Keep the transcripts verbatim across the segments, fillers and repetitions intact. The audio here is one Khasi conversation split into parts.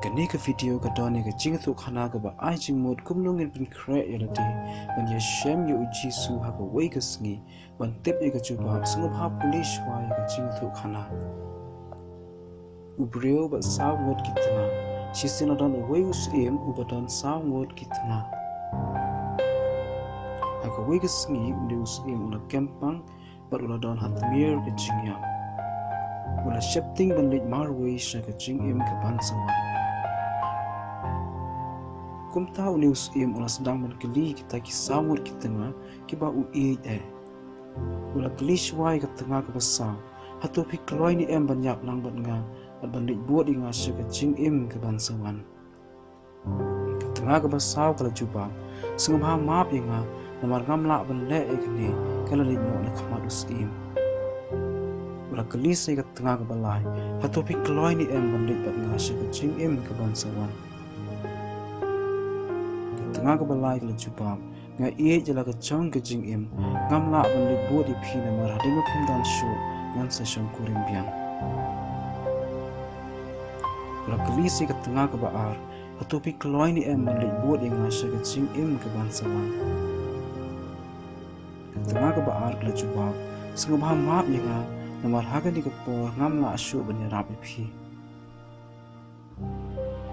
Kane ka video ka don ïa ka jingïathuhkhana kaba ai jingmut kumno ngin pynkhreh ïa lade ban ïashem ïa u Jisu ha kawei ka sngi, ban tip ïa ka jubab. Sngewbha pule shuwa ïa ka jingïathuhkhana. U briew bad saw ngut ki tnga. Shisien la don uwei u syiem uba don saw ngut ki tnga. Ha kawei ka sngi une u syiem u la kem pang bad u la don ha tmier ka jingïap. U la sheptieng ban leit marwei sha ka jingim ka ban sa wan. Kumta une u syiem u la sdang ban kylli kita ki saw ngut ki tnga kiba u ïeit eh. U la kylli shuwa ïa ka tnga kaba saw, hato phi kloi ne em ban ïap lang bad nga bad ban leit bud ïa nga sha ka jingim ka ban sa wan? Ka tnga kaba saw ka la jubab, sngewbha map ïa nga, namar ngam lah ban leh ïa kane. Ka la leit noh na khmat u syiem. U la kylli sa ïa ka tnga kaba lai, hato phi kloi ne em ban leit bad nga sha ka jingim ka ban sa wan? Ka tnga kaba lai ka la jubab, nga ïeit ïa la ka jong ka jingim. Ngam lah ban leit bud ïa phi namar hadien ba phim don shuh ngan sa shongkurim biang. U la kylli sa ïa ka tnga kaba ar, hato phi kloi ne em ban leit bud ïa nga sha ka jingim ka ban sa wan? Ka tnga kaba ar ka la jubab, sngewbha map ïa nga, namar ha kane ka por ngam lah shuh ban ïarap ïa phi.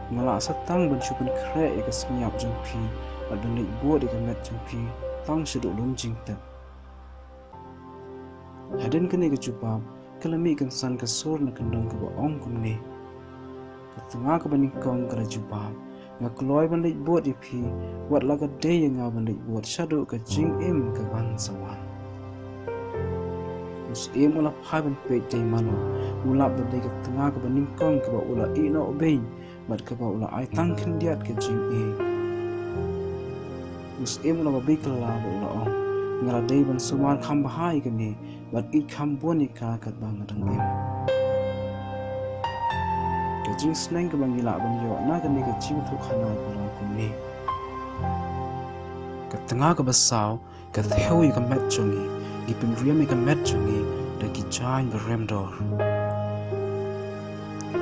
Nga lah sa tang ban shu pynkhreh ïa ka sngi ïap jong phi bad ban leit bud ïa ka met jong phi tang shaduh lum jingtep. Hadien kane ka jubab ka la mih kynsan ka sur na kyndong kaba ong kumne. Ka tnga kaba nyngkong ka la jubab, nga kloi ban leit bud ïa phi, wat la ka dei ïa nga ban leit bud shaduh ka jingim ka ban sa wan. U syiem u la phai ban peit dei mano. U lap ba dei ka tnga kaba nyngkong kaba u la ïeh noh beiñ bad kaba u la ai tang khyndiat ka jingïeit. U syiem u la babe kylla bad u la ong, nga la dei ban sumar kham bha ïa kane bad ïeit kham bun ïa ka katba nga dang im. Ka jingsneng kaba ngi lah ban ïoh na kane ka jingïathuhkhana ka long kumne. Ka tnga kaba saw ka thew ïa ka met jong ngi. Ngi pynriam ïa ka met jong ngi da ki jaiñ ba rem dor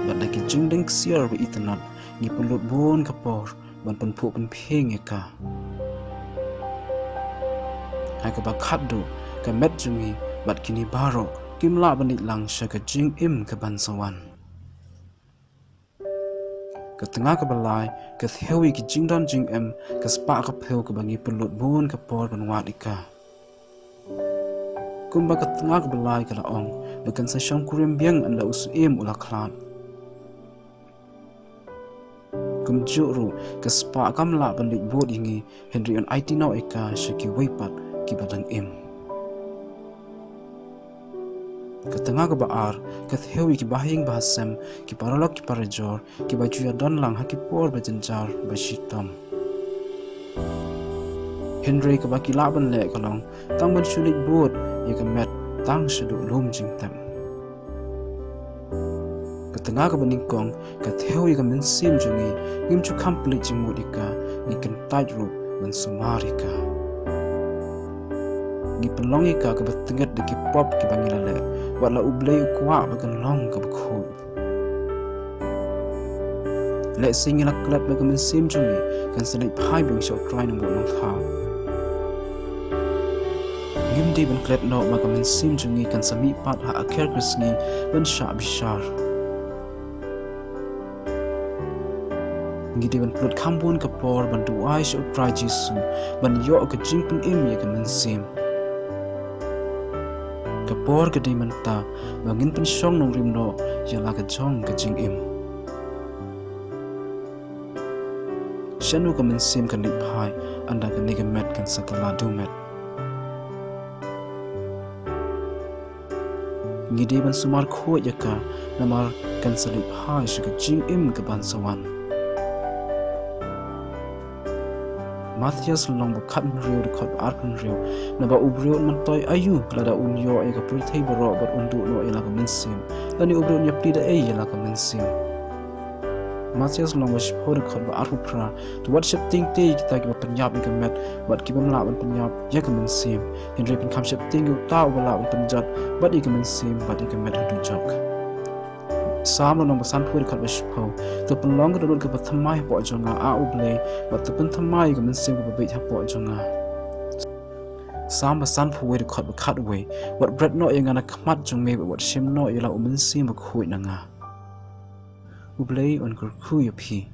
bad da ki jingdeng ksiar ba itynnad. Ngi pynlut bun ka por ban pynphuh pynphieng ïa ka. Ha kaba khatduh ka met jong ngi bad kine baroh kim lah ban leit lang sha ka jingim ka ban sa wan. Ka tnga kaba lai ka thew ïa ki jingdon jingem, ka spah ka phew kaba ngi pynlut bun ka por ban wad ïa ka. Kumba ka tnga kaba lai ka la ong ba kan sa shongkurim biang ynda u syiem u la khlad. Kumjuh ruh ka spah kam lah ban leit bud ïa ngi, hynrei yn aiti noh ïa ka sha kiwei pat kiba dang im. Ka tnga kaba ar ka thew ïa ki bahaïing bahasem, ki paralok ki parajor, kiba ju ïadon lang ha ki por ba jynjar ba shitom. Hynrei kaba ki lah ban leh ka long tang ban shu leit bud ïa ka met tang shaduh lum jingtep. Ka tnga kaba nyngkong ka thew ïa ka mynsiem jong ngi. Ngim ju kham pynleit jingmut ïa ka, ngi kyntait ruh ban sumar ïa ka. Ngi pynlong ïa ka kaba tyngeh da ki pop kiba ngi la leh. Wat la U Blei u kwah ba kan long kaba khuid. Lehse ngi la klet ba ka mynsiem jong ngi kan sa leit phai biang sha U Trai Nongbuh Nongthaw. Ngim dei ban klet noh ba ka mynsiem jong ngi kan sa mihpat ha ka kher ka sngi ban shah bishar. Ngi dei ban pynlut kham bun ka por ban duwai sha U Trai Jisu ban ïoh ka jingpynim ïa ka mynsiem. Ka por ka dei mynta ba ngin pynshong nongrim noh ïa la ka jong ka jingim. Shano ka mynsiem kan leit phai ynda kane ka met kan sa kylla dewmet? Ngi dei ban sumar khuid ïa ka, namar kan sa leit phai sha ka jingim ka ban sa wan. Mathaios lynnong ba khathynriew dkhot ba arphew hynriew, naba u briew un myntoi aïu lada un ïoh ïa ka pyrthei baroh bad un duh noh ïa la ka mynsiem? Lane u briew un ïapli da ei ïa la ka mynsiem? Mathaios lynnong ba shiphew dkhot ba arphew phra, to wat sheptieng te ïa kita kiba pynïap ïa ka met bad kibym lah ban pynïap ïa ka mynsiem. Hynrei pynkham sheptieng ïa uta uba lah ban pynjot bad ïa ka mynsiem bad ïa ka met haduh jok. Salm lynnong ba sanphew wei dkhot ba shiphew. To pynlong ka dohnud kaba thymmai hapoh jong nga, ah U Blei, bad to pynthymmai ïa ka mynsiem kaba bieit hapoh jong nga. Salm ba sanphew wei dkhot ba khatwei. Wat bret noh ïa nga na khmat jong me, bad wat shim noh ïa la u mynsiem bakhuid na nga. U Blei un kyrkhu ïa phi.